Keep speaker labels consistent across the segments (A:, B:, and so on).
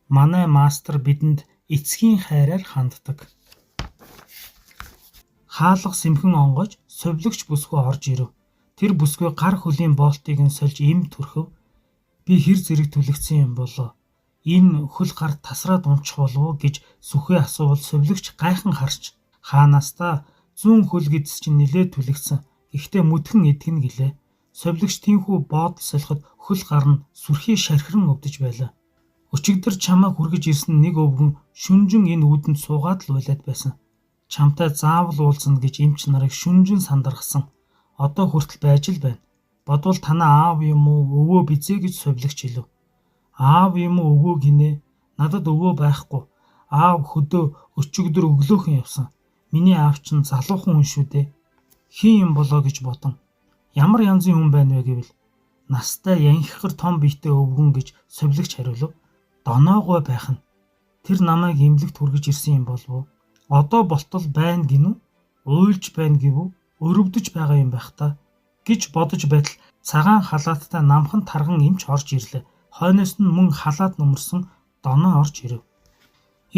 A: Манай мастер бидэнд эцгийн хайраар ханддаг. Хаалга сэмхэн онгойж сувилагч бүсгүй орж ирэв. Тэр бүсгүй гар хөлийн болтыг нь сольж эм түрхэв. Би хэр зэрэг түлэгдсэн юм болоо. Энэ хөл гар тасраад уначих болов уу гэж Сүхээ асуувал сувилагч гайхан харж хаанаас даа зүүн хөл гэдэс чинь нэлээд түлэгдсэн. Гэхдээ мөдгөн эдгэнэ гэлээ. Сувилагч тийнхүү боодол солиход хөл гар нь сүрхий шархиран өвдөж байлаа. Өчигдөр чамайг хүргэж ирсэн нэг өвгөн шөнөжин энэ үүдэнд суугаад л уйлаад байсан. Чамтай заавал уулзана гэж эмч нарыг шөнөжин сандаргасан. Одоо хүртэл байж л байна. Бодвол танай аав юм уу өвөө биз ээ гэж сувилагч хэлэв. Аав юм уу өвөө гинэ? Надад өвөө байхгүй. Аав хөдөө өчигдөр өглөөхөн явсан. Миний аав чинь залуухан хүн шүү дээ. Хэн юм болоо гэж бодон. Ямар янзын хүн байна вэ гэвэл настай янхихар том биетэй өвгөн гэж сувилагч хариулав. Доноогой байх нь. Тэр намайг эмнэлэгт хүргэж ирсэн юм болов уу? Одоо болтол байна гэнэ үү? Уйлж байна гэв үү? Өрөвдөж байгаа юм байх даа гэж бодож байтал цагаан халааттай намхан тарган эмч орж ирлээ. Хойноос нь мөн халаат нөмөрсөн Доноо орж ирэв.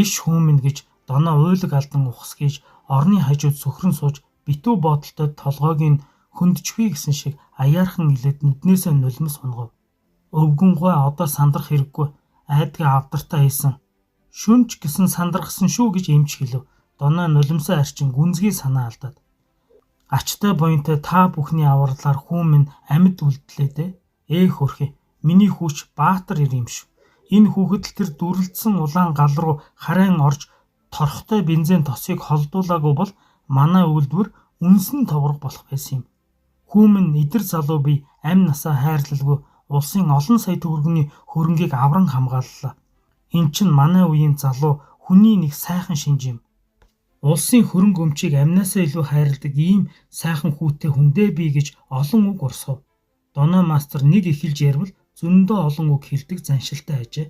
A: Иш хүү минь гэж Доноо уйлаг алдан ухасгийж орны хажууд сөхрөн сууж битүү бодолтой толгойг нь хөндөчихье гэсэн шиг аяархан илээд нүднээсээ нулимс унагав. Өвгөн гуай одоо сандрах хэрэггүй, айдгаа авдартаа хийсэн. Шөнө ч гэсэн сандаргасан шүү гэж эмч хэлэв. Доноо нулимсаа арчин гүнзгий санаа алдаад. Ачтай буянтай та бүхний авралаар хүү минь амьд үлдлээ дээ. Ээ хөөрхий, миний хүү ч баатар эр юм шүү. Энэ хүүхэд л тэр дүрэлзсэн улаан гал руу харайн орж торхтой бензин тосыг холдуулаагүй бол манай үйлдвэр үнсэн товрог болох байсан юм. Хүү минь эдэр залуу бие амь насаа хайрлалгүй улсын олон сая төгрөгийн хөрөнгийг авран хамгааллаа. Эн чинь манай үеийн залуу хүний нэг сайхан шинж юм. Улсын хөрөнгө өмчийг аминаасаа илүү хайрладаг ийм сайхан хүүтэй хүн дээ би гэж олон үг урсгав. Доноо мастер нэг эхэлж ярвал зөндөө олон үг хэлдэг заншилтай ажээ.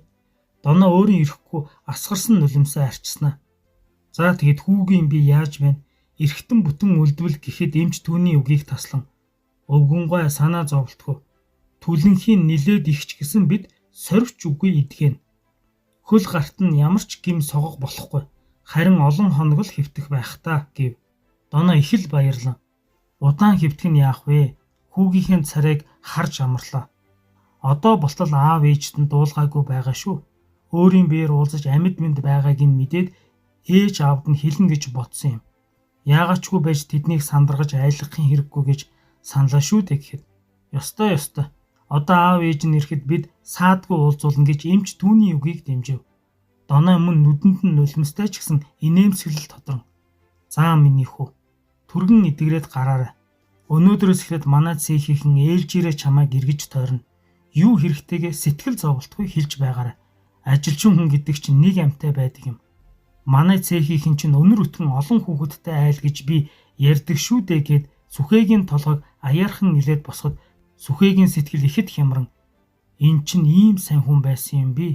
A: Доноо өөрийн ирэхгүй асгарсан нулимсаа арчсанаа. За тэгэд хүүгийн би яаж байна? Эрхтэн бүтэн үлдвэл гэхэд эмч түүний үгийг таслан өвгөн гуай санаа зоволтгүй. Түлэнхийн нилээд их ч гэсэн бид сорвич үгүй эдгэнэ. Хөл гарт нь ямар ч гэм согох болохгүй. Харин олон хоног л хэвтэх байх даа гэв. Доноо их л баярлан. Удаан хэвтэх нь яах вэ? Хүүгийнхээ царайг харж амарлаа. Одоо болтол аав ээжд нь дуулгаагүй байгаа шүү. Өөрийн биеэр уулзаж амьд мэнд байгааг нь мэдээд ээж аавд нь хэлнэ гэж бодсон юм. Яагаад ч үгүй байж тэднийг сандаргаж айлгахын хэрэггүй гэж саналаа шүү дээ гэхэд. Ёстой ёстой. Одоо аав ээж нь ирэхэд бид саадгүй уулзуулна гэж эмч түүний үгийг дэмжив. Доноо мөн нүдэнд нь нулимстай ч гэсэн инээмсэглэл тодрон. За миний хүү. Түргэн эдгрээд гараарай. Өнөөдрөөс эхлээд манай цехийнхэн ээлжээрээ чамайг эргэж тойрно. Юу хэрэгтэйгээ сэтгэл зоволтгүй хэлж байгаарай. Ажилчин хүн гэдэг чинь нэг амьтай байдаг юм. Манай цехийнхэн чинь өнөр өтгөн олон хүүхэдтэй айл гэж би ярьдаг шүү дээ гээд Сүхээгийн толгойг аяархан илээд босоход Сүхээгийн сэтгэл ихэд хямран энэ чинь ийм сайн хүн байсан юм би.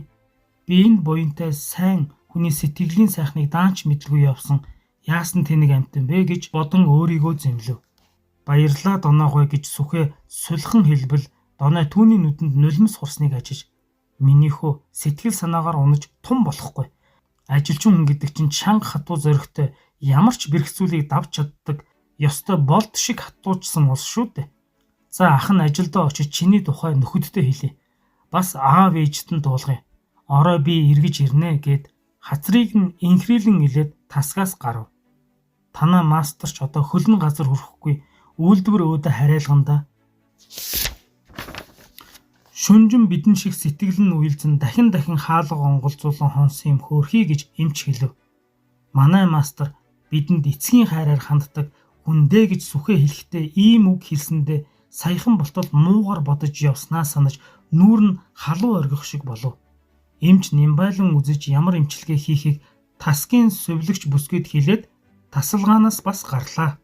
A: Би энэ буянтай сайн хүний сэтгэлийн сайхныг даанч мэдэлгүй явсан яасан тэнэг амьтан бэ гэж бодон өөрийгөө зэмлэв. Баярлалаа Доноогой гэж Сүхээ сулхан хэлбэл Доноо түүний нүдэнд нулимс хурсныг ажиж миний хүү сэтгэл санаагаар унаж тун болохгүй. Ажилчин хүн гэдэг чинь чанга хатуу зоригтой ямар ч бэрхшээлийг давж чаддаг ёстой болд шиг хатуучсан улс шүү дээ. За ах нь ажилдаа очиж чиний тухай нөхөдтэй хэлье. Бас аав ээжд нь дуулгая. Орой би эргэж ирнэ гээд хацрыг нь инхрийлэн илээд тасгаас гарав. Танай мастер ч одоо хөлн газар хүрэхгүй үйлдвэр өөдөө харайлгана даа. Шөнөжин бидэн шиг сэтгэл нь уйлзан дахин дахин хаалга онголзуулан хонсон юм хөөрхий гэж эмч хэлэв. Манай мастер бидэнд эцгийн хайраар ханддаг хүн дээ гэж Сүхээ хэлэхдээ ийм үг хэлсэндээ саяхан болтол муугар бодож явснаа санаж нүүр нь халуун оргих шиг болов. Эмч Нямбайлан үзэж ямар эмчилгээ хийхийг тасгийн сувилагч бүсгүйд хэлээд тасалгаанаас бас гарлаа.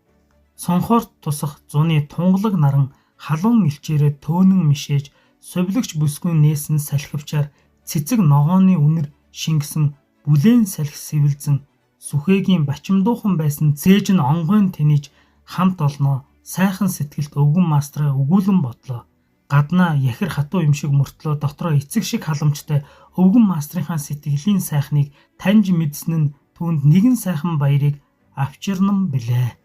A: Сонхоор тусах зуны тунгалаг наран халуун элчээрээ төөнөн мишээж сувилагч бүсгүй нээсэн салхивчаар цэцэг ногооны үнэр шингэсэн бүлээн салхи сэвэлзэн Сүхээгийн бачимдуухан байсан цээж нь онгойн тэнийж хамт олноо сайхан сэтгэлд өвгөн мастраа өгүүлэн бодлоо. Гаднаа яхир хатуу юм шиг мөртлөө дотроо эцэг шиг халамжтай өвгөн мастрынхаа сэтгэлийн сайхныг таньж мэдсэн нь түүнд нэгэн сайхан баярыг авчирнам билээ.